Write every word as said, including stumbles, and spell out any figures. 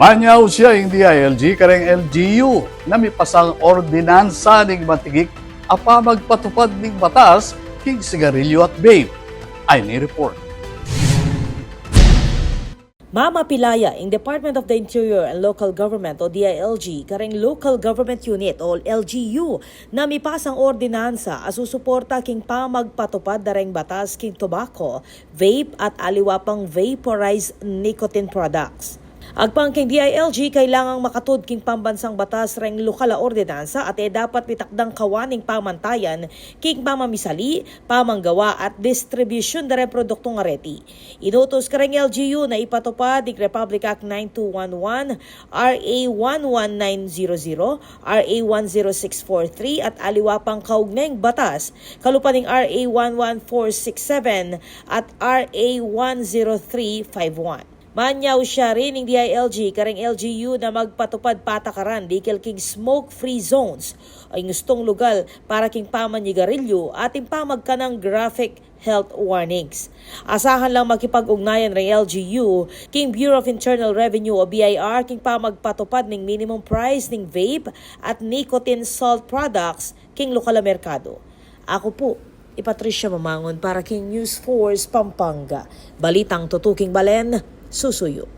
Anyausa ing D I L G kareng L G U na mipasang ordinansa ning matigik a pamagpatupad ning batas king sigarilyo at vape. Ay ni report. Mamapilaya ing Department of the Interior and Local Government o D I L G kareng Local Government Unit o L G U na mipasang ordinansa a susuporta king pamagpatupad da reng batas king tobacco, vape at aliwa pang vaporized nicotine products. Agpang king D I L G, kailangang makatud king pambansang batas reng lokal a ordinansa at e dapat mitakdang kawaning pamantayan king pamamisali, pamanggawa at distribusyun da reng produktong areti. Inutus kareng L G U na ipatupad ing Republic Act nine two one one, R A one one nine zero zero, R A one zero six four three at aliwa pang kaugnayang batas, kalupa ning R A one one four six seven at R A one zero three five one. Manyausa rin ing D I L G kareng L G U na magpatupad patakaran dikil king smoke-free zones o ing ustong lugal para king pamanyigarilyo at ing pamagkanang graphic health warnings. Asahan lang makipag-ugnayan reng L G U king Bureau of Internal Revenue o B I R king pamagpatupad ning minimum price ning vape at nicotine salt products king lokal a merkado. Aku pu i Patricia Mamangun para king News Force Pampanga. Balitang tutuking balen, susuyu.